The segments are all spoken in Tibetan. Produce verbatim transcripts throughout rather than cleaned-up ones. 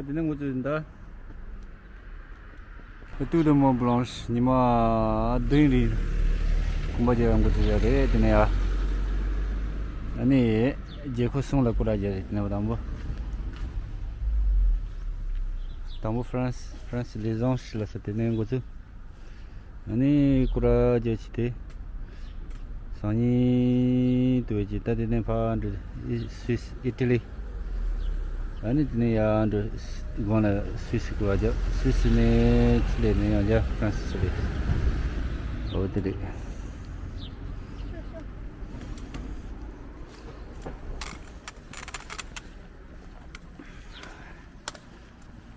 དེ་ནས་ང་ཚོ་འདི། Tour de Mont Blanc ཉི་མ་བདུན་རིང་གོམ་པ་རྒྱག་ཡག་འགོ་ཚུགས་ཡ་རེད། དེ་ནས་ཡ། ཨ་ནི་རྒྱལ་ཁབ་གསུམ་ལ་སྐོར་ར་རྒྱག་རེད། དེ་ནས་དང་པོ། དང་པོ་ཧྥ་རན་སི། ཧྥ་རན་སི་ལི་ཟོང་ཞིག་ལ་ས། དེ་ནས་འགོ་ཚུགས། ཨ་ནི་སྐོར་ར་རྒྱག་ཅི་དེ། སང་ཉིན་དུ་བས་ཀྱི་ད་དེ་ནས་ཕར་འགྲོ། ཨི་སུད་སི། ཨི་ཊ་ལི། ཨ་ནི་དེ་ནས་ཡར་འགྲོ། གོང་ལ་སུད་སི་སྐོར་ར་རྒྱག་སུད་སི་ནས་ཆི་ལི་ནས་ཡང་རྒྱག་ཧྥ་རན་སི་ཆི་ལི། འོ་དེ་རེད།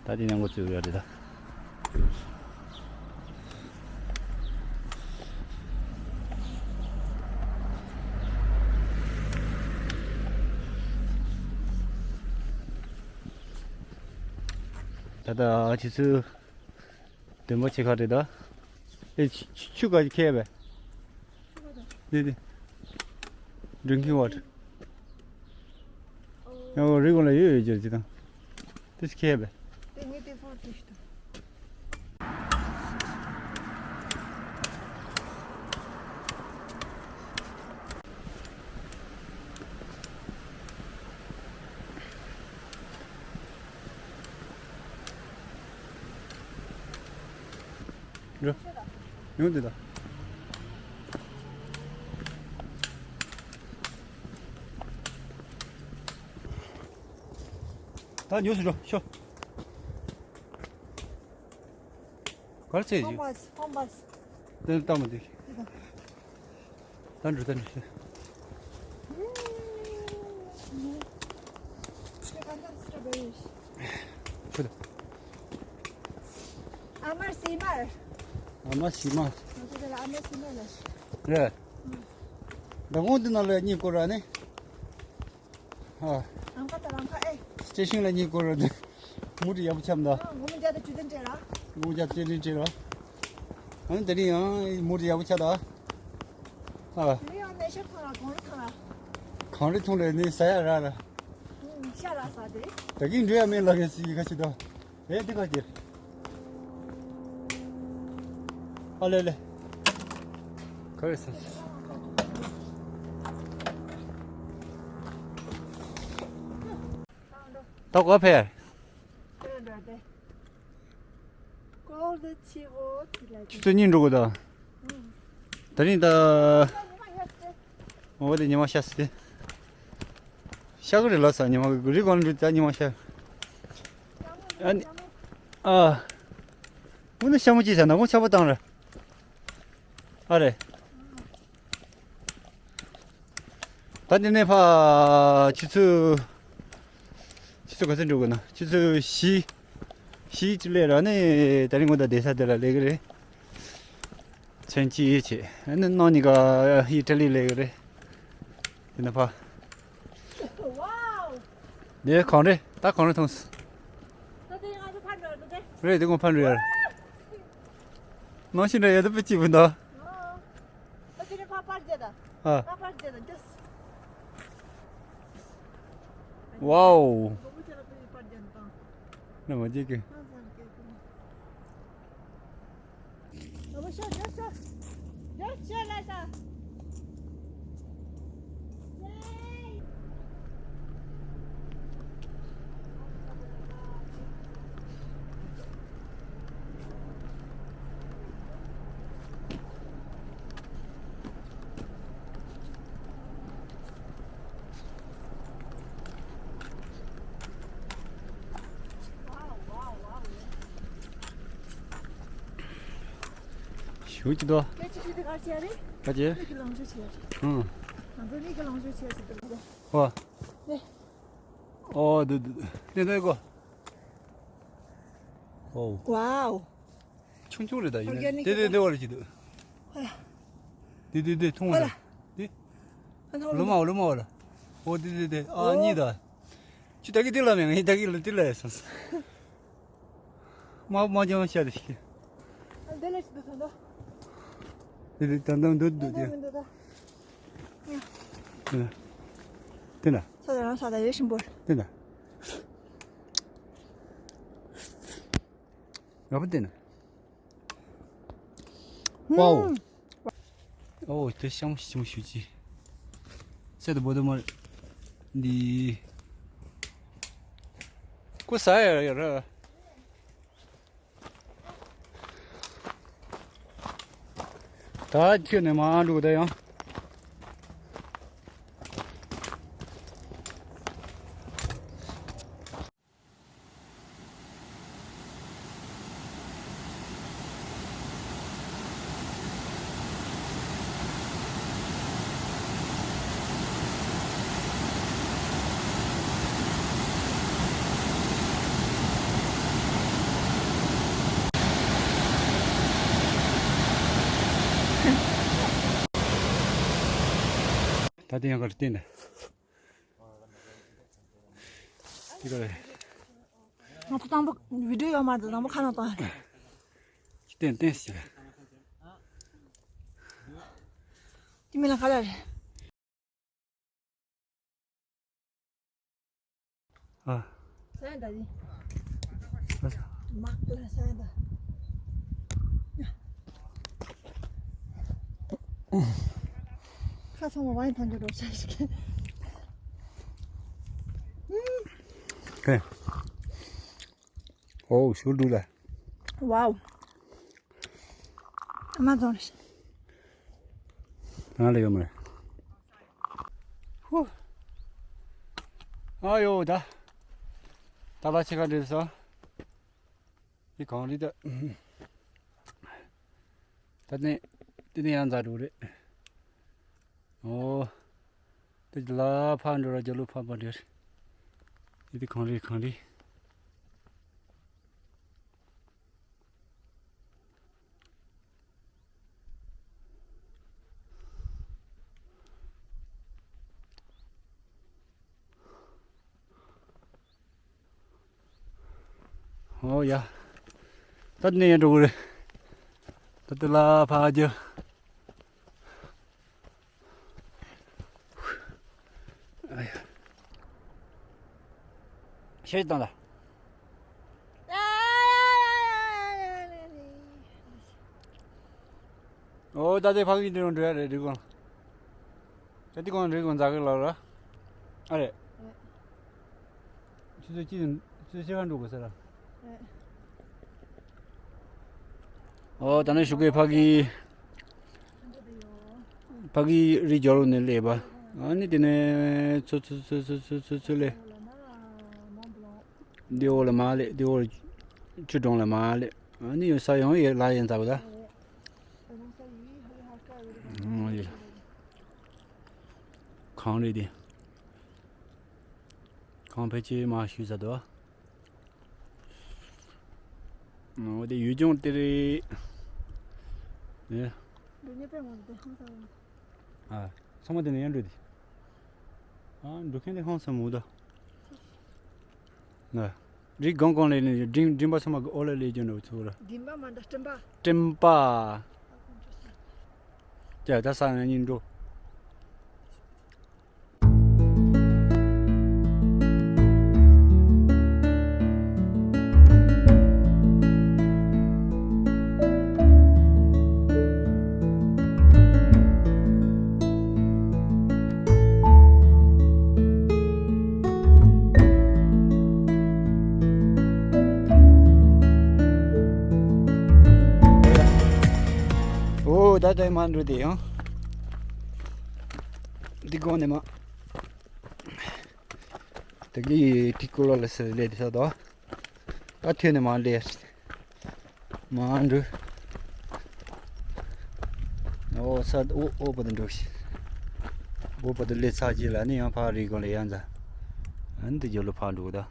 ད་དེ་ནས་འགོ་བཙུགས་ཡོད་རེད་ད། ད་ལྟ་ཆུ་ཚོད་བདུན་པ་ཕྱེད་ཀ་རེད་ད། ཨེ་ཆུ་ཆུ་ག་ཁྱེར་བས། འདི་འདི། Drinking water. ཡང་རི་གོང་ལ་ཡོད་ཡོད་ཅེས་ཅི་དང་། དེ་ཁྱེར་བས། དེ་ངས་དེ་ཕར་དེ་ཞིག་དང་། འགྲོ། ཡོང་དེ་དང་། ད་ཉོས་སུ་འགྲོ་ཤོག་གར་ཚེ་ཡོད། ཧོམ་བཱས། ཧོམ་བཱས། དེ་ལྟ་མ་འདུག་ད་འགྲོ་ད་འགྲོ། ཁུ་ད། ཨ་མར་སི་མར། ཨ་མར་སི་མར། ང་ཚོ་དེ་ལ་ཨ་མར་སི་མར་ལ། རེད། ད་དགོང་འདི་ནང་ལ་གཉིད་སྐོར་ར་ནི། ཨ། རང་ཁ་ད་རང་ཁ་ཨེ། སི་ཊེ་ཤན་ལ་གཉིད་སྐོར་ར་ནི། མུ་ཏི་ཡག་པོ་ཆགས་འདུག་ཨ། ངོ་མ་བརྒྱ་དང་བཅུ་བདུན་སྤྲད་ར། ངོ་མ་བརྒྱ་དང་བཅུ་བདུན་སྤྲད་ར། ཨ་ནི་དེ་རིང་ཡང་མུ་ཏི་ཡག་པོ་ཆགས་འདུག་ཨ། དེ་རིང་ཡང་ནས་ཤོར་ཐང་ར་གངས་རི་ཐང་ར། གངས་རི་ཐང་རེད་ནི་ཟ་ཡ་ར་ར། ཤ་ར་ཟ་དེ། ད་གིན་འགྲོ་ཡ་མེད་ལབ་ཡ་སི་ཡི་ཁ་ཤི་ད། ཨེ་འདི་ག་ཅེ། ཨ་ལེ་ལེ། ག་རེ་ཟ། ད་ག་ཕེ། ཆུ་ཚོད་གཉིས་འགྲོ་གི་ད། ད་རིང་ད། འོ་དེ་ཉི་མ་ཤར་སི། ཤར་གི་རེད་ལ་ས་ཉི་མ་གི་རི་གོང་འགྲོ་ད་ཉི་མ་ཤར། ཨ་ནི། ཨ། འོ་ནི་ཤ་མོ་ཅི་ཟ་ན་གོང་ཆག་པ་བཏང་ར། ཨ་རེ། ད་དེ་ནས་ཕ་ཆུ་ཚོད། ཆུ་ཚོད་ག་ཚོད་འགྲོ་དགོས་ན་ཆུ་ཚོད་བཞི། བཞི་ཅིག་སླེབས་ར་ནི་ད་རིང་ངོ་ད་བསྡད་ས་དེ་ལ་སླེབས་གི་རེད། མཚན་གཅིག་ཡིད་ཆེས་ཨ་ནི་གནངས་ཉིན་ཀ་ཨི་ཊ་ལི་སླེབས་གི་རེད། དེ་ནས་ཕ། ཝའོ། དེ་གངས་རི་ད་གངས་རི་མཐོང་སོང་། ད་དེ་ང་ཚོ་ཕར་འགྲོ་ཡ་འདུག་སྟེ། རེད་དེ་ངོ་ཕར་འགྲོ་ཡ་རེད། ནང་བཞིན་རེད་ཡ་ད་པི་ཅི་བུ་འདུག་ཨ། ད་དེ་ནས་ཕར་པར་རྒྱག་ད། ཨ། ཕར་པར་རྒྱག་ད་ཅོས། ཝའོ། ལོ་མོ་ཁྱེད་ལ་པར་རྒྱག་ད། ན་མ་རྒྱག་གི། ཨ་ཟ་རྒྱག་གི། ལོ་མོ་ཤོག་རྒྱག་ཤོག་རྒྱག་ཤོག་ལ་ད། ཞུ་གི་འདུག་སྐད་ཆ་ཞིག་དེ་ག་རེ་བྱས་རེད། ག་རེ། མིག་གི་ལོངས་སྤྱོད་བྱས་རེད། ཨང་། ང་ཚོ་མིག་གི་ལོངས་སྤྱོད་བྱས་ཟེར་གི་འདུག་ཧོ། ནས། ཨོ་དུ་དུ་དེ་འདྲ་གོ། ཨོ། ཝའོ། ཆུང་ཆུང་རེད་ད་ཡིན་ན། Organic དེ་དེ་དེ་བར་གྱི་འདུག་ཧོ་ལ། དེ་དེ་དེ་མཐོང་བ་ཧོ་ལ། ལ། དེ། ཨ་ནི་ལོ་མ་འོ་ལོ་མ་འོ་ལ། ཨོ་དེ་དེ་དེ་ཨ་ཨོ། གཉིས་ད། ཆུ་ད་གི་དེ་ལ་མེད་ང་ཡིན་ད་གི་ལ་དེ་ལ་ཡ་སོང་སོང་། མ་མ་ཅང་ཤ་རེ་ཤི། ཨ་འདི་ལ་ཞིག་འདུག་ད་འདུག་དེ་དེ་ད་འདུག་འདུག་འདུག་དེ། འདུག་འདུག་ད། དེ་ན། དེ་ན། ས་ད་རང་ས་ད་ཡོད་ཤིང་པོར། དེ་ན། ཡག་པོ་བསྟན་ན། ཝའོ། ཨོ་དེ་ཤང་ཤང་ཞུ་ཅི། སེ་ཏོ་བོ་དོ་མར། འདི། ཀུ་ས་ཡ་ཡ་ར། ད་ཁྱོད་ནས་མ་འགྲོ་ད་ཡང་། ད་དེ་ཡང་གར་བསྟན་ནས། དེ་ག་རེད། ང་ཚོ་དང་པོ་བི་ཌིའོ་ཡོད་མ་རེད། དང་པོ་ཁ་ནང་བཏང་། བསྟན་བསྟན་ཟེར། དེ་མིན་ལ་ག་ལ་རེད། ཨ། ས་ཡ་ད་དེ། ཨ། མ་ཀི་ལ་ས་ཡ་ད། ཁ་ཚང་མ་བ་ཡིན་ཐང་གི་རོ་ཆ་ཞིག་གི། ཧེ། ཨོ་ཞུ་འདུག་ལ། ཝའོ། ཨ་མ་ཛོན་རེད། ང་ལ་ཡོད་མ་རེད། ཧུ། ཨ་ཡོ་ད། ད་ལ་ཆེ་ག་འདྲེས་སོ། འདི་གངས་རི་ད། ད་ནི། འདི་ནི་ཡང་འཛག་འགྲོ་རེད། ཨོ། འདི་ལ་ཕར་འགྲོ་ར་རྒྱབ་ལོགས་ཕར་ཕར་འགྲོ་རེད། འདི་འདི་གངས་རི་གངས་རི། ཨོ་ཡ། ད་ནས་འགྲོ་གི་རེད། ད་དེ་ལ་ཕ་རྒྱུ། ཨ་ཡ། ཤེས་དང་ལ། ཨོ་ད་དེ་ཕ་གི་འདི་རུ་འགྲོ་ཡ་རེད་འགྲིག་གོ། ད་དེ་གོང་རེད་གོང་འཛག་གི་ལ་ར། ཨ་རེད། ཆུ་ཚོད་གཅིག་ཆུ་ཚོད་ཕྱེད་ཀ་འགྲོ་དགོས་ས་ར། ཨོ་ད་ནི་ཞུ་གི་ཕ་གི། ཕ་གི་རི་རྒྱབ་ལོགས་ནས་སླེབས་པ། ཨ་ནི་དེ་ནས་ཚུར་ཚུར་ཚུར་ཚུར་ཚུར་ཚུར་སླེབས། འདི་འོག་ལ་མར་སླེབས། འདི་འོག་ཆུ་གྲོང་ལ་མར་སླེབས། ཨ་ནི་ཡོད་ས་ཡོང་ཡོད་ལ་ཡིན་ཚ་བ་ད། ཨོ་ཡོད། གངས་རི་དེ། གངས་ཕལ་ཆེར་མར་ཞུ་ས་འདུག་ཨོ་དེ་ཡུལ་ལྗོངས་དེ་རེད། ཨེ། འགྲོ་ཉེ་པའི་ངོ་དེ་ཧང་སང་། ཨ། ཚང་མ་དེ་ནས་ཡར་འགྲོ་དེ། ཨ་འགྲོ་མཁན་དེ་ཧང་སང་མོ་ད། ཨ། རི་སྒང་གང་ལས་ནས་མགྲིན་མགྲིན་པ་ཚང་མ་གི་ཨོ་ལ་ལས་རྒྱུ་འགྲོ་ཚུར་ར། མགྲིན་པ་མ་འདྲ་སྤྲིན་པ། སྤྲིན་པ། ཀྱ་ད་ས་ན་ཉིན་འགྲོ། ཨོ་ད་ལྟ་མ་འགྲོ་དེ་ཡང་། འདི་གོང་ནས་མ། དེ་གི་ཏི་ཀོ་ལ་ལ་སི་ལེ་དི་ས་དོ། ད་ཐོན་ནས་མ་ལེ། མ་འགྲོ། ཨོ་ས་ཨོ་ཨོ་པ་དུ་འགྲོ་ཤི། ཨོ་པ་དུ་ལེ་ཚ་ཅི་ལ་ནི་ཡང་ཕ་རི་གོ་ལེ་ཡང་ཛ། ཨན་དི་ཇོ་ལོ་ཕ་འགྲོ་ད།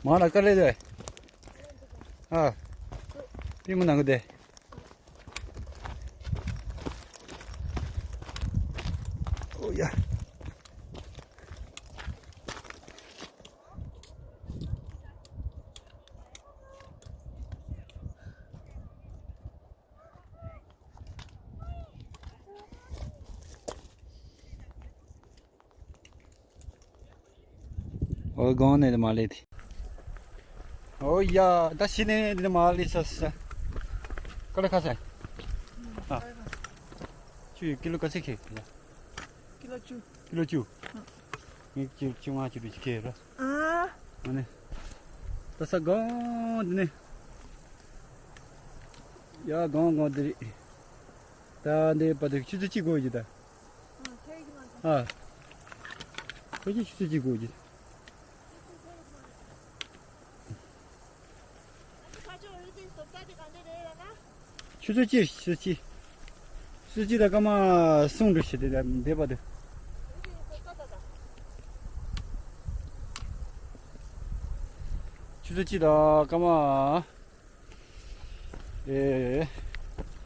མ་ལ་ཀ་ལེ་དེ། ཨ། པི་མ་ནང་གི་དེ། ཨོ་ཡ། ཨོ་གོང་ནས་མ་ལས་དེ། ཨོ་ཡ་ད་ཤི་ནས་འདི་ནས་མ་ལས་ས་ས། ཀ་ལ་ཁ་ས། ཨ། ཆུ་ཀི་ལོ་ག་ཚད་ཁེ་ལ། ཀི་ལོ་བཅུ། ཀི་ལོ་བཅུ། ངས་ཀི་ལོ་བཅོ་ལྔ་བཅུ་དྲུག་ཅིག་ཁེ་ར། ཨ། ཨ་ནི། ད་ས་གང་འདི་ནས། ཡ་གང་གང་འདི་རེད། ད་འདི་བར་དུ་ཆུ་ཚོད་གཅིག་འགོར་གྱི་ད། ཨ། ཁོ་ཅི་ཆུ་ཚོད་གཅིག་འགོར་གྱི། ཆུ་ཚོད་གཅིག་ཆུ་ཚོད་གཅིག་ཆུ་ཚོད་གཅིག་དང་སྐར་མ་གསུམ་འགྲོ་བྱེད་དེ་འདས་པ་དེ། ཆུ་ཚོད་གཅིག་དང་སྐར་མ། ཨེ།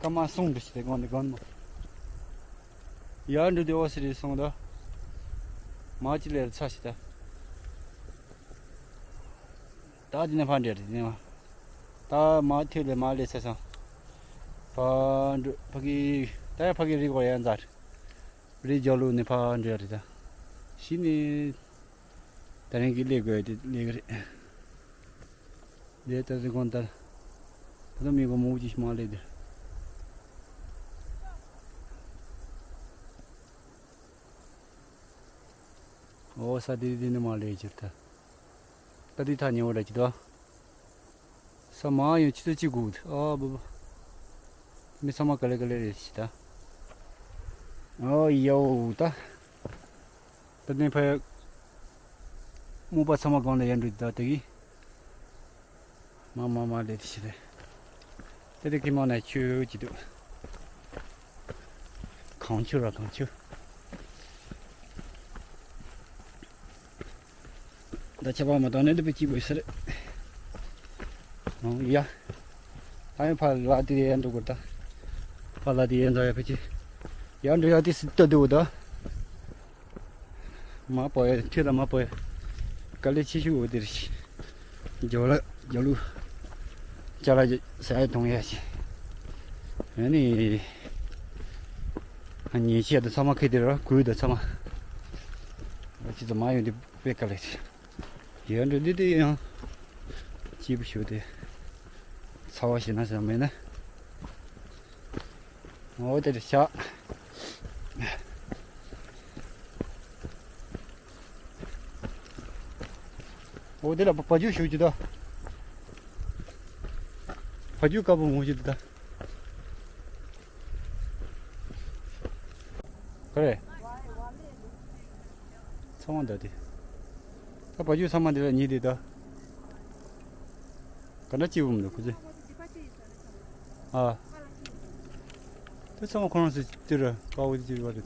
སྐར་མ་གསུམ་འགྲོ་བྱེད་དེ་གོང་ནས་གོང་ནས། ཡར་འགྲོ་དུས་ཨོ་སི་རེད་སོང་ད། མ་ཅི་ལེར་ཚ་ཞིག་ད། ད་འདི་ནས་ཕར་འདྲེ་རེད་ནས་མ། ད་མ་ཐོས་ལས་མ་ལས་ཚེ་སང་། ཕར་འགྲོ་ཕ་གི། ད་ཡང་ཕ་གི་རིག་པ་ཡང་མཛར། རི་རྒྱབ་ལོགས་ནས་ཕར་འདྲེ་རེད་ད། གཞི་ནས། ད་རིང་གི་སླེབས་དགོས་དེ་སླེབས་གི་རེད། འདི་ལྟ་ཚེ་གོང་ལྟར། ད་ལྟ་མི་གོ་མོ་ཅིག་མ་སླེབས་དེ། ཨོ་ས་དེ་དེ་ནི་མ་ལས་ཅིར་ད། ད་དེ་ཐག་ཉེ་བོ་ར་ཅི་ད། ས་མ་ཡང་ཆུ་ཚོད་གཅིག་དགུ། ཨ་བུ་བུ། མི་ཚང་མ་ག་ལེ་ག་ལེ་རེད་ཤི་ད། ཨོ་ཡོ་ད། ད་ནི་ཕ། སྨུག་པ་ཚང་མ་གང་ལ་ཡར་འགྲོ་ད་དེ་གི། མ་མ་མ་ལས་དེ་ཤི་རེད། དེ་དེ་གི་མ་ན་ཆུ་ཅི་འདུག་གངས་ཆུ་ར་གངས་ཆུ། ད་ཆ་པ་མ་བཏང་ནས་འདི་པའི་སྐྱིད་པོ་ཡོད་ས་རེད། ཨང་ཡ། ཨ་ཡང་ཕར་ལ་དེ་ཡན་འགྲོ་དགོས་ད། ཕར་ལ་དེ་ཡན་འགྲོ་ཡ་ཕ་ཅི། ཡང་འགྲོ་ཡ་དེ་སྲིད་ལྟ་དུ་ད། མ་པོ་ཡ་ཁྱོད་ལ་མ་པོ་ཡ། དཀའ་ལས་ཆེ་ཤོས་འོ་དེ་རེད། ཇོ་ལ་ཇོ་ལུ། ཅ་ལག་ཟ་ཡ་འཐུང་ཡ་ཞིག་ཨ་ནི། ཉེ་ཆད་དུ་ཚང་མ་ཁེ་དེ་ར་གུས་དུ་ཚང་མ། ཁྱེད་ཚོ་མ་ཡོང་དུས་དཔེ་དཀའ་ལས་ཆེ། ཡར་འགྲོ་འདི་དེ་ཡང་སྐྱིད་པོ་ཞུ་དེ། ཚ་བ་ཞེ་ན་ཟ་མེད་ན། འོ་དེ་རེད་ཤག་འོ་དེ་ལ་བ་རྒྱུག་ཞུ་རྒྱུ་ད། བ་རྒྱུག་དཀར་པོ་ངོ་ཞུ་དེ་ད། ག་རེ། ཚང་མ་འདྲ་དེ། ད་བ་རྒྱུག་ཚང་མ་འདི་ལ་ཉེ་དེ་ད། ག་འདྲ་སྐྱིད་པོ་མི་འདུག་ཁོ་ཚོས། ཨ། དེ་ཚང་མ་ཁོ་རང་ཚོ་སྤྱིར་དཀར་པོ་དེ་སྐྱིད་པ་རེད།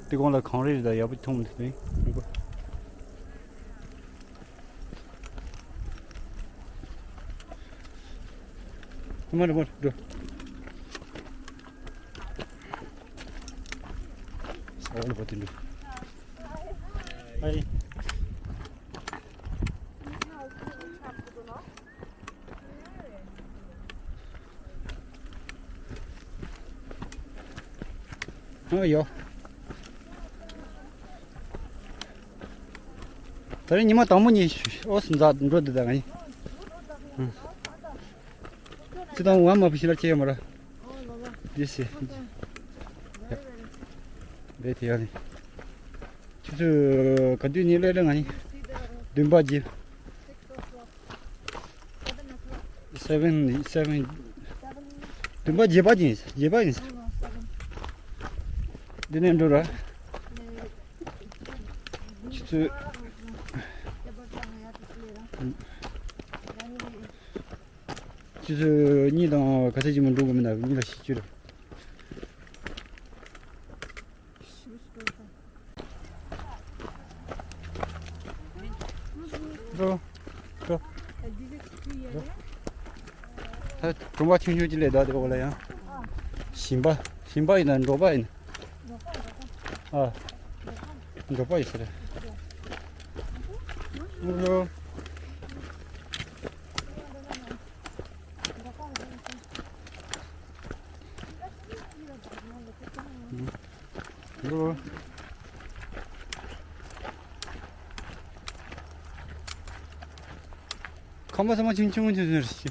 དེ་གོང་ལ་གངས་རི་རེད་ད་ཡག་པོ་མཐོང་མི་འདུག་དེ་རིང་། མ་རེད་མ་རེད་འགྲོ། ས་འོག་ལ་བ་དེ་འགྲོ། ཨ་ཡེ། ཨ་ཡོ། ད་རིང་ཉི་མ་དང་པོ་ཉིན་ཨོ་སི་འཛག་འགྲོ་འདི་ད་ང་ཡིན། ཅི་དང་ཝ་མ་བུ་ཤི་ལ་ཆེ་ཡོད་མ་ར། འདི་སི། འདི་དེ་ཡ་ལི། ཆུ་ཚོད་ག་དུས་ཉིན་ལས་ལས་ང་ཡིན། བདུན་པ་བརྒྱད། Seven, seven. བདུན་པ་བརྒྱད་པ་ཡིན། བརྒྱད་པ་ཡིན། འདི་ནས་འགྲོ་ར། ཆུ་ཚོད། ཆུ་ཚོད་གཉིས་དང་ག་ཚོད་ཅིག་མ་འགྲོ་གི་མིན་ན་གཉིས་ལ་བཞི་བཅུ་རེད། འགྲོ། འགྲོ། ད་གྲོང་པ་ཆུང་ཆུང་ཅིག་སླེབས་ད་དེ་འོག་ལ་ཡང་། ཞིང་པ། ཞིང་པ་ཡིན་ན་འབྲོག་པ་ཡིན། ཨ། འབྲོག་པ་ཡིན་ས་རེད། འགྲོ། འགྲོ། ཁང་པ་ཚང་མ་ཆུང་ཆུང་ཆུང་ཆུང་རེད་ཤི།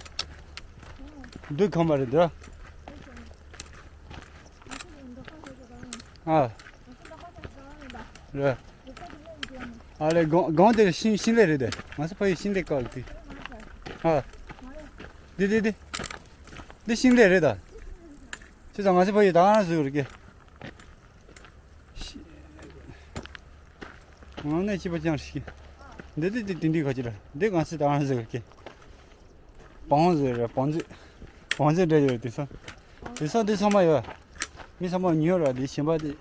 འདི་ཁང་པ་རེད་འདི། ཨ། རེད། ཨ་ལེ་སྒང་སྒང་དེར་ཤིང་ཤིང་ལས་རེད་དེ། ང་ཚོ་ཕ་ཡུལ་ཤིང་ལས་བཀག་དེ། ཨ། འདི་འདི་འདི། འདི་ཤིང་ལས་རེད་ད། ཁྱེད་ཚོ་ང་ཚོ་ཕ་ཡུལ་ད་ག་རང་བཟོས་ཡོད་རེད་ཀྱི། ངང་ནས་སྐྱིད་པ་ཅང་ཞིག་འདི་འདི་འདི་འདི་འདི་ག་ཅི་ར། འདི་གང་སྲིད་དང་ཟེར་གི། བང་ཟེར་ར་བང་མཛོད། བང་མཛོད་འདྲ་ཡོད་དེ་སང་། དེ་སང་འདི་ཚང་མ་ཡོད། མི་ཚང་མ་ཉོས་ར་འདི་གཞན་པ་འདི་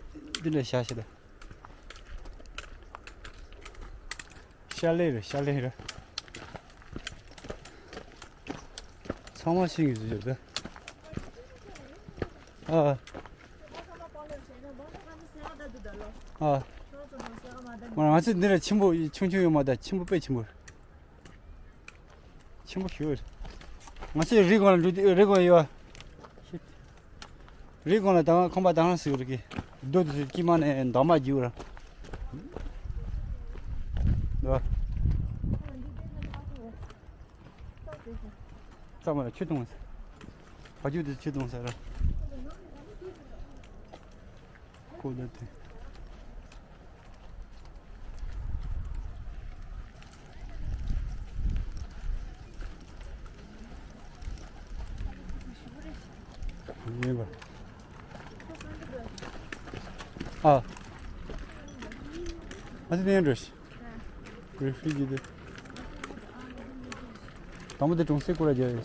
འདི་འདྲ་བཞག་ཤི་ད། ཤ་ལེ་རེད་ཤ་ལེ་རེད། ཚང་མ་ཤིང་གི་བཟོས་ཡོད་ད། ཨ། ཨ། ང་ཚོ་འདི་ལ་ཆེན་པོ་ཆུང་ཆུང་ཡོད་མ་ད་ཆེན་པོ་དཔེ་ཆེན་པོ་རེད། ཆེན་པོ་ཞིག་རེད། ང་ཚོའི་རི་སྒང་ལ་འགྲོ་དུས་རི་སྒང་ཡོད། རི་སྒང་ལ་ད་ཁང་པ་ད་ཧང་སིག་རེད་ཀི། རྡོ་དེ་ཚོ་དཀྱིལ་མ་ནས་འདབ་མ་རྒྱུག་ར། འདུག་བ། རྩ་མ་ལ་ཆུ་བཏུང་ཟེར། བ་ཕྱུགས་དེ་ཆུ་བཏུང་ཟེར་ར། ཁོ་ད་དེ། ཡིན་པ། ཨ། ཨ་ཙི་ནས་འགྲོ་ཤི། རི་ཕུ་ཇི་དེ། དང་པོ་དེ་གྲོང་གསེབ་སྐོར་ལ་རྒྱག་ཡོད།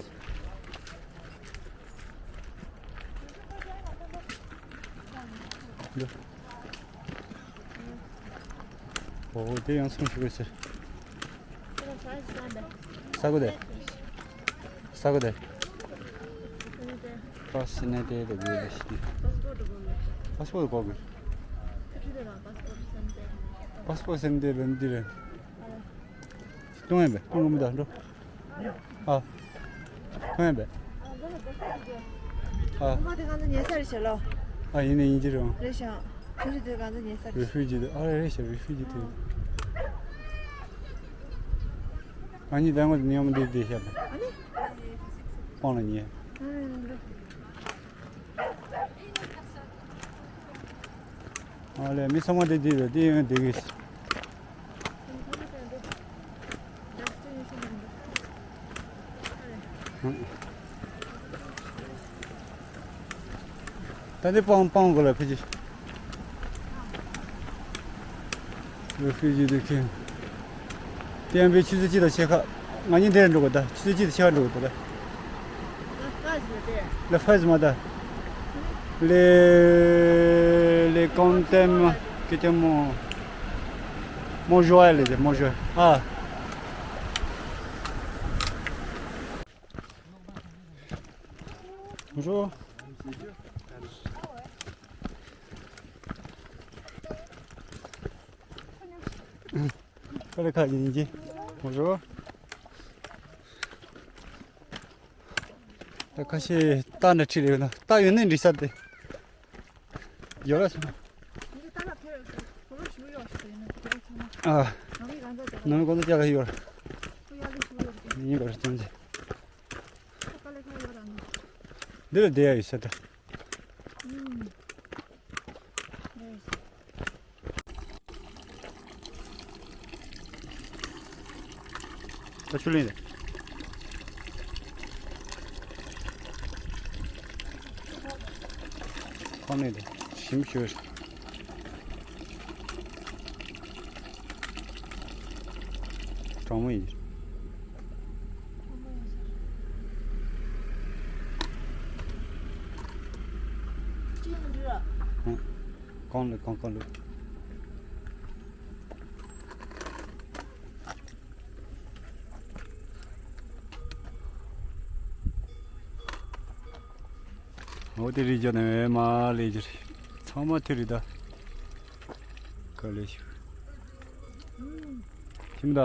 འདི། ཨོ་དེ་ཡང་སོང་ཞིག་ཡོད་ཟེར། ས་གོ་དེ། ས་གོ་དེ། པ་སི་ནེ་དེ་དེ་དགོས་ལ་ཤི། པ་སི་པོར་དགོས་གི། པ་སི་པོར་སེམས་དེ་ལོན་འདི་རེད། གཏོང་ཡིན་པས་གཏོང་གི་མི་འདུག་འགྲོ། ཨ། གཏོང་ཡིན་པས། ཨ། ཁོང་དེ་གང་ཚོ་ཉལ་ས་རེད་ཤག་ལོ། ཨ་ཡིན་ནའི་ཡིན་གྱི་རེད། རེད་ཤག་ཆུང་ཆུང་དེ་གང་ཚོ་ཉལ་ས་རེད། རི་ཕུ་ཇི་དེ་ཨ་རེད་ཤག་རི་ཕུ་ཇི་དེ། ང་གཉིས་ལྡན་ངོ་དེ་ཉོ་མི་འདུག་དེ་ཤག་ཨ་ནི། སྤང་ལ་ཉལ། ཨ་ལས་མི་ཚང་མ་དེ་དེ་རེད་དེ་ཡོང་དེ་གི། ད་འདི་སྤང་སྤང་དགོས་ལ་ཕི་ཇི། ཕི་ཇི་དེ་ཁེ། དེ་ཡང་པའི་ཆུ་ཚོད་གཅིག་དང་ཕྱེད་ཀ་ང་གཉིས་འདིར་འགྲོ་དགོས་ད་ཆུ་ཚོད་གཅིག་དང་ཕྱེད་ཀ་འགྲོ་དགོས་ད། ལ་ཕ་ཟི་མ་ད། ལེ་ལེ་ཀོང་ཏེམ་ཀེ་ཏེ་མོ་མོ་ཞོ་ཨ་ལེ་དེ་མོ་ཞོ་ཨ། མོ་ཞོ། ཁ་ལེ་ཁ་ཡིན་གྱི། མོ་ཞོ། ད་ཁ་ཤས་རྟ་འདྲ་ཁྲིད་ལེ་ཡོད་ན་རྟ་ཡོད་ནི་འདྲི་ས་དེ། ཡོད་ར་སོང་། ཨ། ནང་གོང་དུ་ཅག་ལ་ཡོད་ར། ཡིན་པར་བརྩོན་ཅི། འདི་ལ་བསྡད་ཡ་ཡོད་ས་ད། ད་ཆུ་ལེན་རེད། ཁོང་ནས་རེད། ཞིམ་ཤོས་རེད། གྲང་མོ་ཡིན། གང་ལ་གང་གང་ལ། འོ་དེ་རིགས་ཀྱང་ནས་མ་ལས་ཀྱི་རེད། ཚང་མ་དེ་རེད་ད། དཀའ་ལས་ཞིག་ཁྱིམ་ད།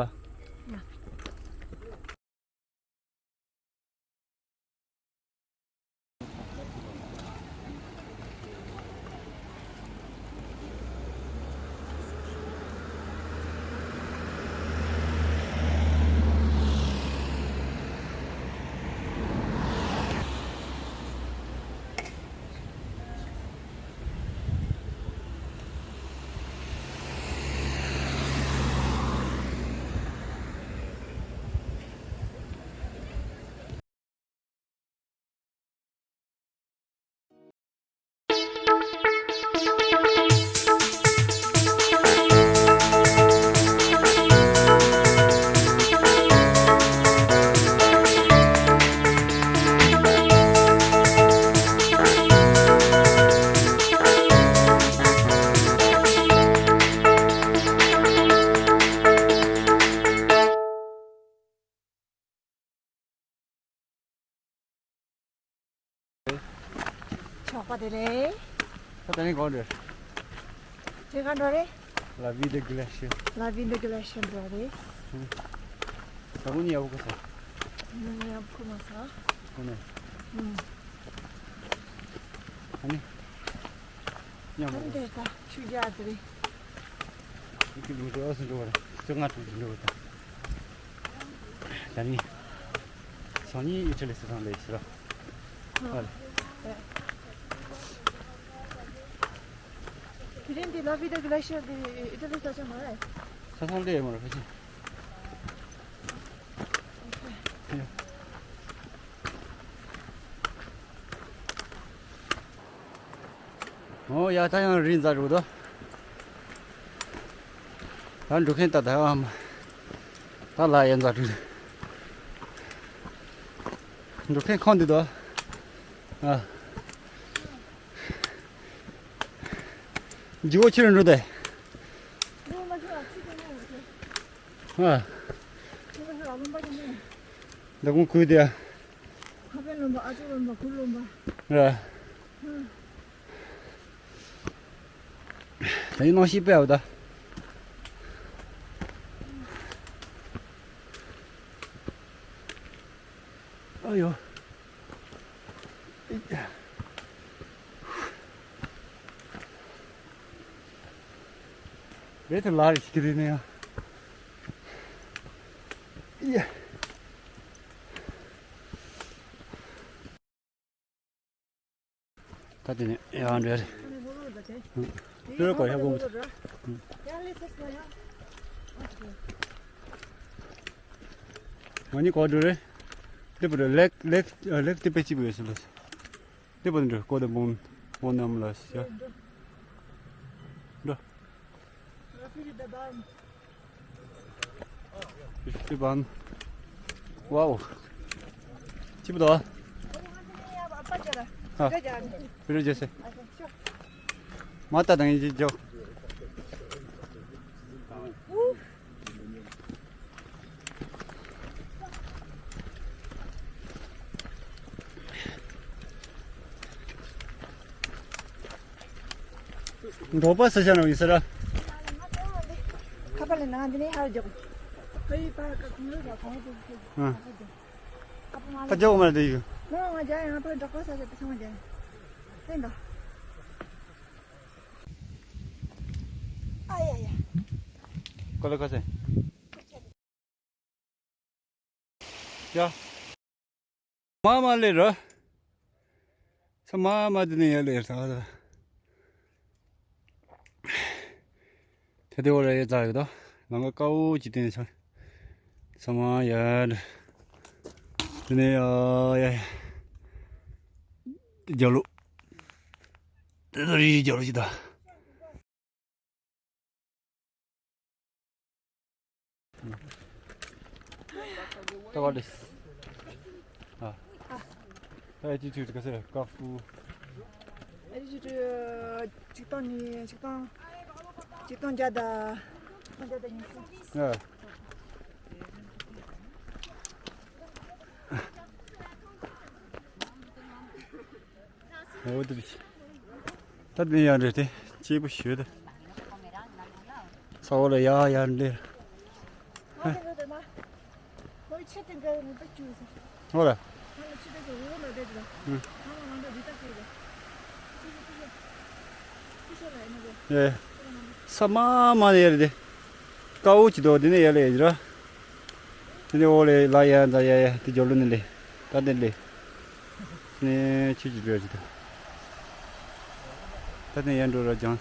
དེ་རེད། ད་ད་ནི་གང་འགྲོ། དེ་གང་འགྲོ་རེད། La vie de glacier. La vie de glacier འགྲོ་རེད། ད་ངུ་ནི་ཡག་པོ་གོ་ས། ངུ་ནི་ཡག་པོ་གོ་མ་ས། ངུ་ནི། ཨུམ། ཨ་ནི། ཉམས་པོ། ཨ་ནི་དེ་ད་ཆུ་རྒྱག་དེ་རེད། ཡི་གེ་ལུང་འགྲོ་ཨ་སུ་འགྲོ་བ་རེད། ཅོ་ང་ཐུག་འགྲོ་བ་དང་། ད་ནི། སང་ཉིན་ཨི་ཊ་ལི་སི་ཐང་ལས་ཤི་ར། ཨ་ལེ། དེ་རིང་འདི་ལ་བི་ད་གི་ལ་ཤར་འདི་ཨི་ཊ་ལི་ས་ཆ་མ་རེད། ས་ཐང་ལས་མ་རེད་ཕ་ཆེ། ཨོ་ཡ་ད་ཡང་རི་འཛེག་འགྲོ་དོ། ད་འགྲོ་མཁན་ད་ད་ཨ་མ། ད་ལ་ཡ་འཛེག་འགྲོ། འགྲོ་མཁན་ཁོང་འདི་དོ། ཨ། ཇི་བོ་ཁྱེར་འགྲོ་དེ། ཨ། ད་ཁོང་ཁུལ་དེ། ཁ་པན་ལོན་པ་ཨ་ཅོ་ལོན་པ་གུར་ལོན་པ། ར། ད་ཡིན་ནང་ཤི་པའི་འོ་ད། ཨ་ཡོ། རེད་དེ་ལ་རེ་ཞིག་རེད་ནས་ཡ། ད་དེ་ནས་ཡང་འདྲ་རེད། ལྷོད་གོ་ཡག་པོ་མི་འདུག་ང་གཉིས་གོ་འགྲོ་རེད། དེ་པོ་རེད། ལེག་ལེག་ལེག་དེ་པེ་ཅི་པོ་ཡོད་སོང་ལ། དེ་པོ་འགྲོ་གོ་དེ་མོན་མོན་ནམ་ལ་ཤ། འགྲོ། སི་བན། ཝའོ། ཅི་པ་དོ། ཨ། བི་རི་ཇེ་སེ། མ་ཏ་དང་ཡིན་ཅི་ཇོ། འབྲོག་པ་ས་ཆ་ནང་ཡིན་ས་ར། ཁ་པར་ལས་ནང་འདི་ནས་ཧར་རྒྱོབ། ཨ། ད་རྒྱོབ་མ་རེད་དེ་ཡིན། ང་རྒྱ་ཡང་ཕར་འབྲོག་པ་ས་ཆ་དེ་ཚང་མ་རྒྱ་ཡིན། ཨེ་འདྲ། ཨ་ཡ་ཡ། ཀོ་ལ་ཀ་སེ། ཡ། མ་མ་ལེ་ར། ས་མ་མ་དེ་ནས་ཡ་ལེ་ར་ད། དེ་དེ་འོ་ར་ཡ་ཙ་ཡོད་ད། ལང་ཀ་དཀར་པོ་ཅིག་བསྟན་ཆ། ས་མ་ཡ། དེ་ནས་ཡ་ཡ། རྒྱ་ལོ། དེ་ཚོ་རི་རི་རྒྱ་ལོ་ཅིག་ད། ད་བར་ལེས། ཨ། ཨ་ཅི་ཅི་ག་ཟེར་ཀ་ཧྥུ། ཨ་ཅི་ཅི་ཆིག་སྟོང་ཉིས་ཆིག་སྟོང་ཆིག་སྟོང་བརྒྱ་དང་ཆིག་སྟོང་བརྒྱ་དང་ཉི་ཤུ། ཨ། འོ་དེ་བྱས། ད་དེ་ཡང་རེད་དེ། སྐྱིད་པོ་ཞེ་དྲག་ས་འོག་ལ་ཡར་ཡར་འདྲེ། འོ་ར། ཨེ། ས་མ་མ་ནས་ཡར་རེད་དེ། དཀར་པོ་ཅིག་འདུག་དེ་ནས་ཡར་ལ་ཡར་ར། དེ་ནས་འོག་ལས་ལ་ཡ་ད་ཡ་ཡ་དེ་རྒྱབ་ལོགས་ནས་ལས། ད་དེ་ལས། དེ་ནས་ཆུ་ཅིག་འགྲོ་ཡ་ཅིག་ད། ད་དེ་ཡར་འགྲོ་ར་ཅང་།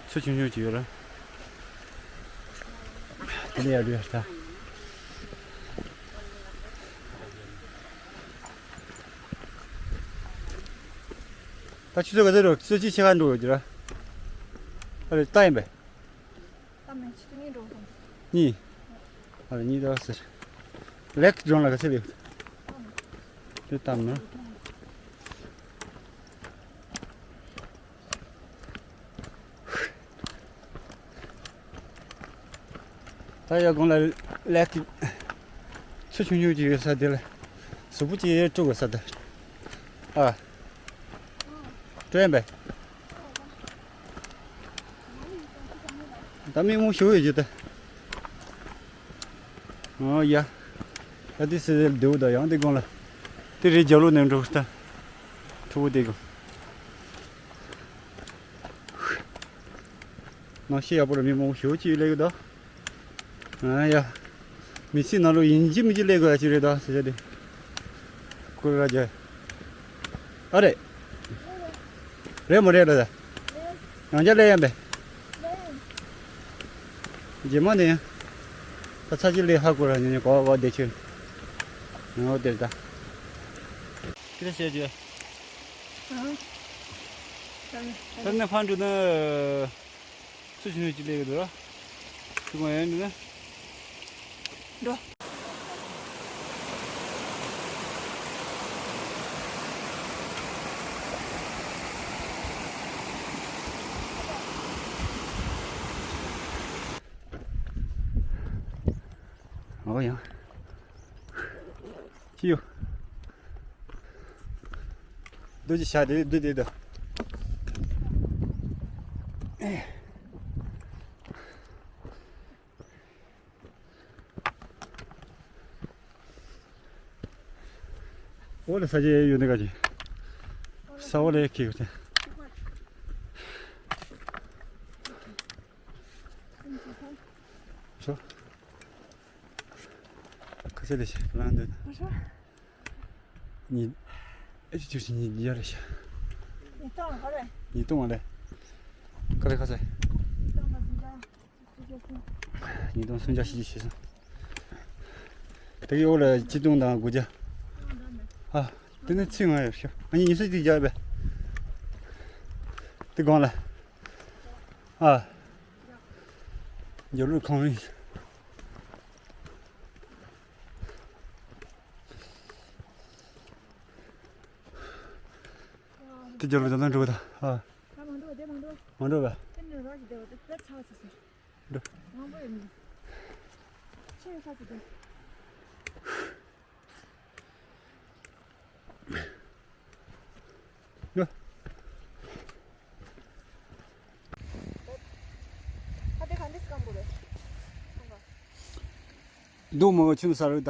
ཆུ་ཆུང་ཆུང་ཅིག་ཡོད་ར། དེ་ནས་ཡར་འགྲོ་ཡ་ད། ད་ཆུ་ཚོད་ག་ཚོད་འགྲོ། ཆུ་ཚོད་གཅིག་ཕྱེད་ཀ་འགྲོ་ཡོད་ཀྱི་ར། ཨ་རེ་ད་ཡིན་པས། གཏམ་མེད་ཆུ་ཚོད་གཉིས་འགྲོ་སོང་། གཉིས། ཨ་རེ་གཉིས་ད་ཟེར། ལེག་ཇོན་ལ་ག་ཚོད་ཡོད། དེ་གཏམ་ན། ད་ཡ་གོང་ལ་ལེག་ཆུ་ཆུང་ཆུང་ཅིག་ཡོད་ས་དེ་ལ་གཟུགས་པོ་ཅིག་དཀྲུག་དགོས་ས་དེ། ཨ། ཡོད་པས། ད་མི་མང་ཞིག་ཡོད་རྒྱུ་ད། ཨོ་ཡ། ད་དེ་སི་རེད་འདུག་ད། ཡང་དེ་སྒང་ལ། དེ་རེད་རྒྱབ་ལོགས་ནས་འགྲོ་ད། ཐུ་བོ་དེ་སྒང་། ནང་ཤི་ཡག་པོ་རེད། མི་མང་པོ་ཞེ་པོ་ཅིག་སླེབས་ཡོད་ད། ཨ་ཡ། མི་ཚེ་ནང་ལོགས་ཡིན་གཅིག་མིན་གཅིག་སླེབས་དགོས་ཡ་ཅིག་རེད་ད་ཟེར་བྱས་ཏེ། ཀུ་རེ་ར་རྒྱ། ཨ་རེད། རེད་མ་རེད་ལ་ད། ཡང་བསྐྱར་སླེབས་ཡ་མེད། རྗེས་མ་ནས་ཡང་། ད་ཚ་གྱི་སླེབས་ཧ་གོ་ར་ཉོ་ཉོ་གོ་གོ་བསྡད་ཆོད། ངོ་དེར་ད། ཁྱེད་བཤད་རྒྱུ། ཨ། ད་ནི་ཕར་འགྲོ་ན། སུ་ཞིག་ནས་ཅི་ལས་ཡོད་ར། སུ་གང་ཡོད་འདི་ན། འགྲོ། ཨོ་ཡང་། ཅི་ཡོད། རྡོ་རྗེ་ཤ་དེ་རྡོ་དེ་དོ། འོ་ལ་ས་ཆ་ཡོད་ནི་ག་ཅི། ས་འོ་ལ་ཡ་ཁེ་ཡོད་དེ། ཤོ། ཁ་ཤས་ལས་ཤིག་ལང་འདོད། ཉི། ཨེ་ཅི་ཅི་ཉི་ཡ་རེ་ཤ། ཉི་སྟོང་ག་རེ། ཉི་སྟོང་བ་ལས། ག་རེ་ཁ་ཤས། ཉི་སྟོང་དང་བདུན་བརྒྱ། ཉི་སྟོང་སུམ་བརྒྱ་བཞི་བཅུ་ཞེ་གསུམ། དེ་གི་འོག་ལ་ཆིག་སྟོང་དང་དགུ་བརྒྱ། ཨ། དེ་ནི་ཚིག་ང་ཡོད་ཤོ། ཨ་ནི་ཉི་ཤུ་གཅིག་བརྒྱབ་པས། དེ་གང་ལ། ཨ། འགྱུར་ལུགས་གང་རིང་། དེ་རྒྱབ་ལ་ད་ལྟ་འགྲོ་གི་ད། ཨ། ད་མ་འགྲོ་དེ་མ་འགྲོ། མ་འགྲོ་བས། དེ་ནས་རོགས་ཀྱི་བདེ་བ་དེ་ད་ཚ་ཚ་ཚ། འགྲོ། མང་པོ་ཡོད་མི། ཆེ་ཡོད་ཚ་ཚ་དེ། འགྲོ། ད་དེ་ག་འདྲས་སྐམ་པོ་རེད། འདུག་མོ་ཆུ་ས་རུ་ད།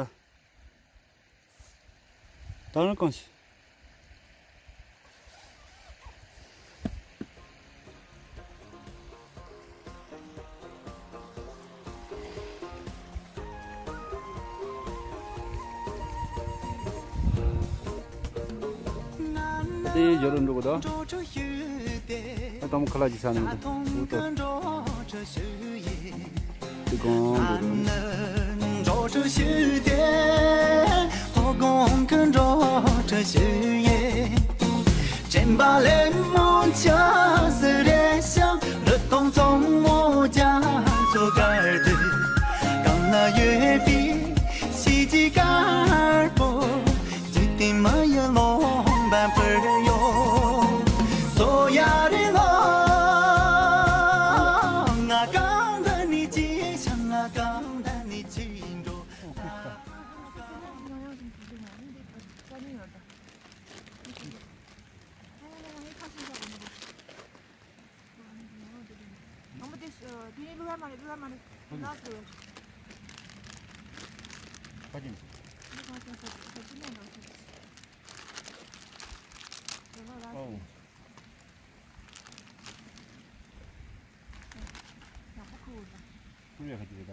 ད་རུང་གང་ཞིག་དེ་ཡོད་རུ་འགྲོ་གི་འདུག་ད་དང་པོ་ཁ་ལག་ཅིག་ཟ་ནས་འདུག་འོ་ཏོ། དེ་གང་འདུག་རུང་། འགྲོ་ཞུ་དེ། ཧོ་གོང་གི་འགྲོ་ཞུ་ཡེ། དྲན་པ་ལས་མོ་ཆ་ཟི་རེ་ཤང་། རི་དྭགས་ཚོང་མོ་རྒྱ་མཚོ་དཀར་དུ། གང་ན་ཡོད་པའི་ཤིས་ཀྱི་དཀར་པོ། འཇིག་རྟེན་མ་ཡི་ལོང་བ་འཕུར་ཡོད། སོ་ཡ་རེ་ལོ། ང་གང་ད་ནི་ཅི་ཤང་། ང་གང་ད་ནི་ཅི་འགྲོ། ཨ་མ་དེ་དེ་ནས་བླུག་ཡ་མ་རེད། བླུག་ཡ་མ་རེད། ལགས་སོ། ཁ་ཅིག་ཨོ། ཡག་པོ་ཁུར་འོང་། ཁུར་ཡ་ཁ་ཅིག་རེད་ད།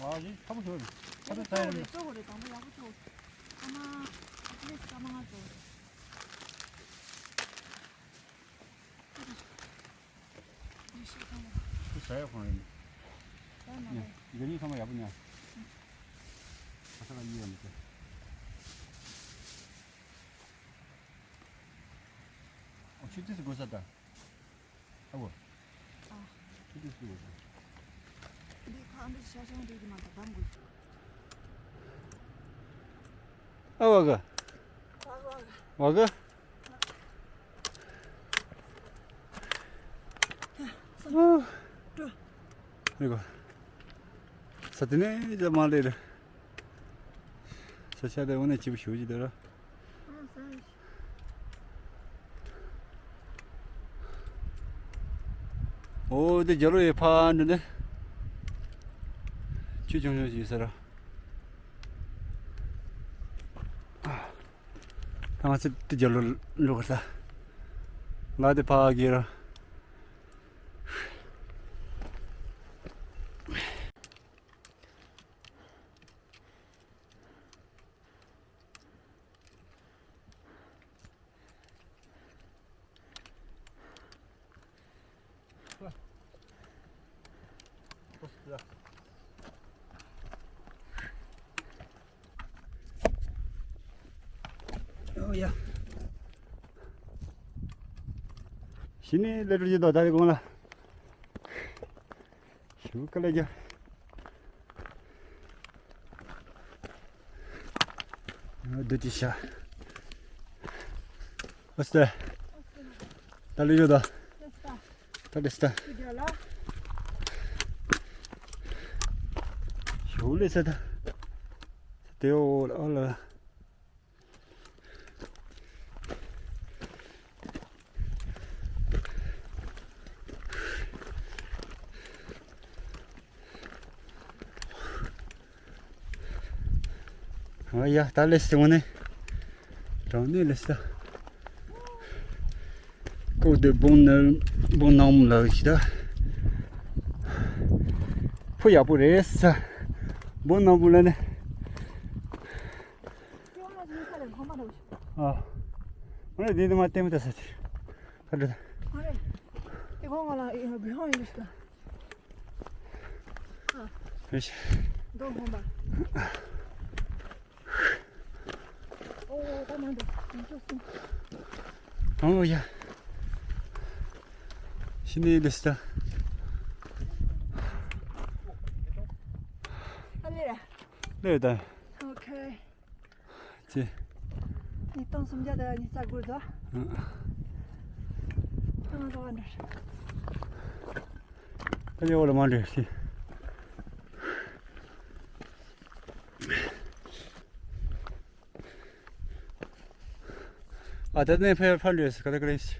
ཨ་ཞིག་ཁ་པོ་ཞོར་ཁ་པོ་ཚ་ཡ་རེད། གཙོ་བོ་རེད། དང་པོ་ཡག་པོ་གཙོ་བོ། ཨ་མ། ཨ་ཏི་ལེ་སི་ཀ་མ་ང་གཙོ་བོ་རེད། ཁོ་ཟ་ཡ་ཁོང་རེད། ཟ་ཡ་མ་རེད། རྒྱ་མི་ཚང་མ་ཡག་པོ་ཉར། ཁ་ས་ལ་ཡིད་ཡ་མི་ཚེ། ཨོ་ཆུ་ཚོད་དགོས་ས་ད། ཨ་བོ། ཨ། ཆུ་ཚོད་དགོས་ས། འདི་ཁ་འདི་ཤ་ཤང་འདི་གི་མ་ད་དམ་དགོས། ཨ་བ་ག་བ་ག་བ་ག་ཨོ། འགྲོ། ཨེ་གོ། ས་དེ་ནས་ཅ་མ་ལེ་རེད། ས་ཆ་དེ་འོ་ནས་སྐྱིད་པོ་ཞུ་ཅི་དེ་ར། ཨ་ས། འོ་དེ་རྒྱ་ལོ་ཡི་ཕ་འདྲ་ནི། ཆུ་ཆུང་ཆུང་ཞིག་ཟེར། ད་ང་ཚོ་དེ་རྒྱ་ལོ་འགྲོ་གི་ས། ང་དེ་ཕ་གི་ར། ཨོ་ཡ། གཞི་ནས་སླེབས་འགྲོ་གི་འདུག་ད་རེས་དགོང་ལ། ཞུ་ཀ་ལ་རྒྱ། འདི་ཅི་ཤ། ཨོ་སྟེ། ད་ལུས་ཡོད་དོ། ད་ལུས་ད། ཞུ་ལས་ས་ད། དེ་འོ་ལ་ཨོ་ལ། ཨ་ཡ། ད་ལས་སི་ངོ་ནས་དྲང་ནས་ལས་ས། ཀོ་དེ་བོང་ནང་བོང་ནང་མོ་ལ་ཞིག་ད། ཕུ་ཡག་པོ་རེད་ས། བོང་ནང་མོ་ལ་ནས། ཨ། ཨ་རེ་འདི་ནི་མ་བལྟས་མི་ད་ས་ཅི། ཁ་འདྲ། ཨ་རེ། དེ་གོང་ང་ལ་ཡི་བི་ཧོང་ཡིན་ལུས་ད། ཨ། ཕེ་ཤ། མདོ་ཧོང་པ། ཨོ་ད་མ་འདུག་ཡིན་ཅོག་སོང་། ཨོ་ཡ། ཤི་ནི་ལུས་ད། ཨ་ལེ། ལེ་ད། ཨོ་ཁེ། ཅི། ཉིས་སྟོང་སུམ་བརྒྱ་དང་ཉི་ཤུ་རྩ་དགུ་དོ། ཨང་། ཨང་། ད་ང་འགྲོ། ད་ཡོད་ལ་མ་འདྲེས་ཤི། ཨ་ད་ནས་ཕེ་ཕར་འདྲེས་ག་ད་ག་རེ་ཤི།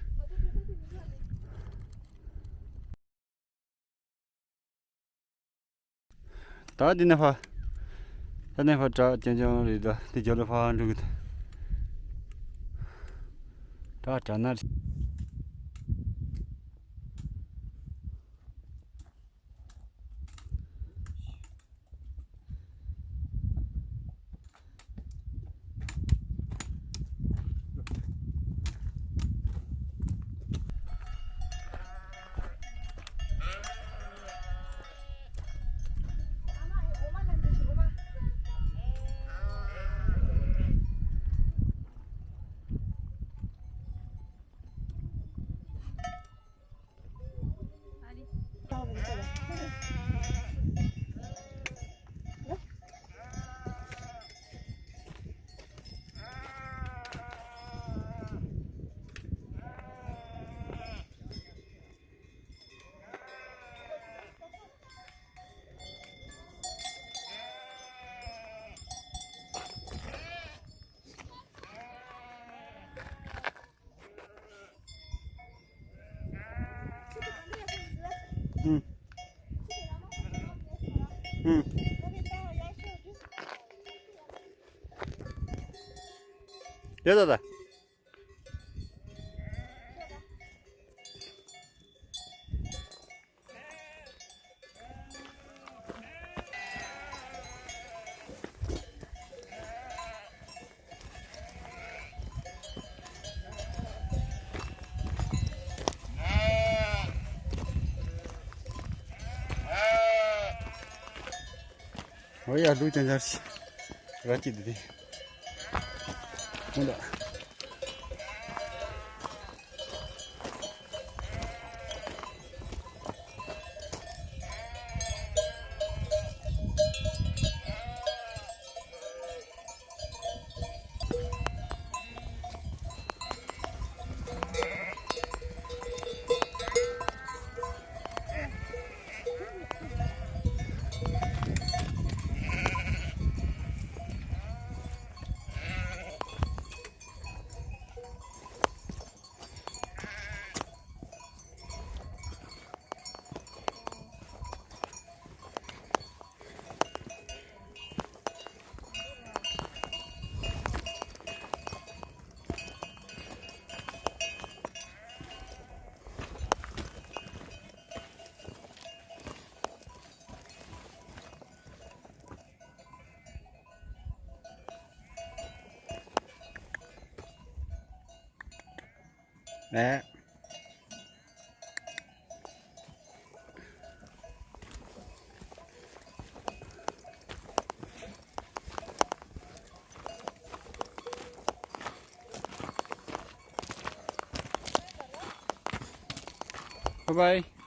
ད་འདི་ནས་ཕར། ད་ནས་ཕར་བྲག་རྐྱང་རྐྱང་རེད། ད་འདི་རྒྱབ་ལ་ཕར་འགྲོ་གི་འདུག་བྲག་བྲག་ན་རེད། ཨུམ། ཨུམ། ཡ་ད་ད། ཨོ་ཡ། ལུག་ཅན་ཅར་ཞིག་ར་སྐྱེས་འདི་དེ། ཁོང་ལ། ཨེ། Bye bye.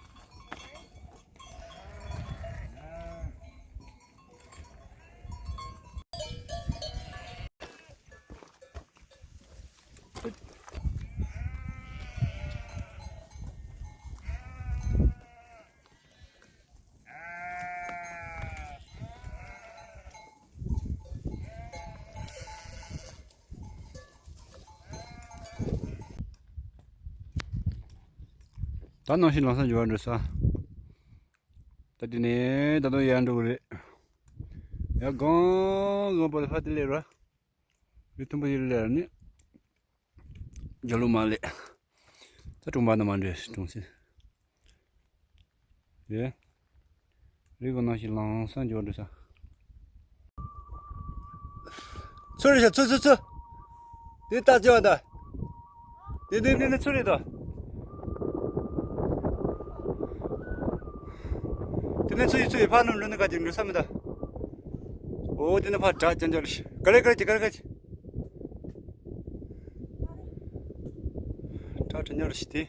ད་ནང་བཞིན་ལམ་སང་འགྱུར་བ་འགྲོ་ས། ད་དེ་ནས་ད་དུང་ཡར་འགྲོ་གི་རེད། ཡར་གང་གང་པོ་ལ་ཕ་དེ་ལས་ར། རི་མཐོན་པོ་ཡིན་ལས་ནི། རྒྱ་ལོ་མ་ལས། ད་གྲོང་པ་ན་མ་འདྲེ་གྲོང་སེ། ཡེ། རི་གོ་ནང་ཞིག་ལང་སང་འཇོག་འདྲི་ས། ཚུར་རེ་ཤ་ཚུར་ཚུར་ཚུར། དེ་ལྟ་ཅི་བ་ད། དེ་དེ་དེ་ནི་ཚུར་རེ་ད། དེ་ནི་ཚུར་ཡི་ཚུར་ཡི་ཕ་ནུ་འགྲོ་ནི་ག་ཅིག་འགྲོ་ས་མི་ད། ཨོ་དེ་ནི་ཕ་དྲག་ཅན་ཅོ་ལ་ཤི། ག་རེ་ག་རེ་ཅི་ག་རེ་ག་ཅི། དྲག་དྲག་ཉོ་ལ་ཤི་དེ།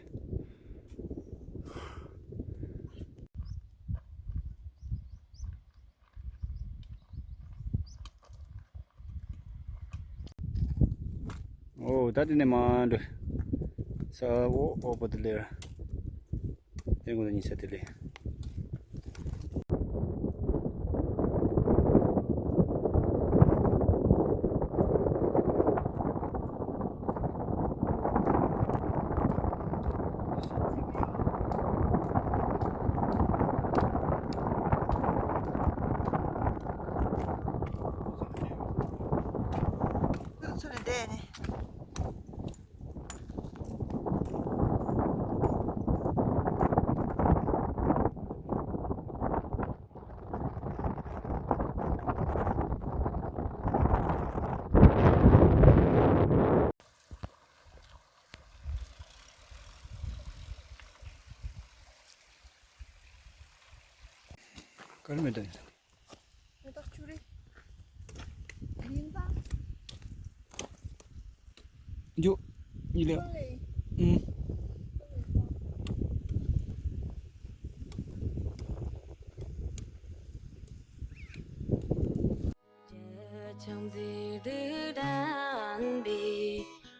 ཨོ་ད་དེ་ནས་མ་འགྲོ། ས་འོ་འོ་པོ་དེ་ལས་ར། དེ་ངོ་ད་ཉི་ས་དེ་ལས། ཚུར་ལ་བསྡད་ནས། གར་མེད་དེ། མེ་ཏོག་ཆུ་རེད། ཡིན་ཙང་། འཇུ། ཉི་ལེ། ཨུམ།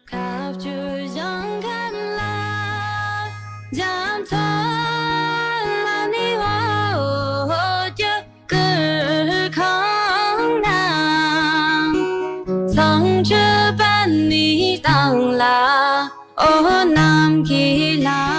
ཁ་བཅུ་བཞེངས་མཁན་ལ། རྒྱ་མཚོ་ལ་ནི་འོ་ཀྱི་གུར་ཁང་ན། བསང་ཆུ་པད་ནི་བཏང་ལ། འོ་ནམ་མཁའི་ལ།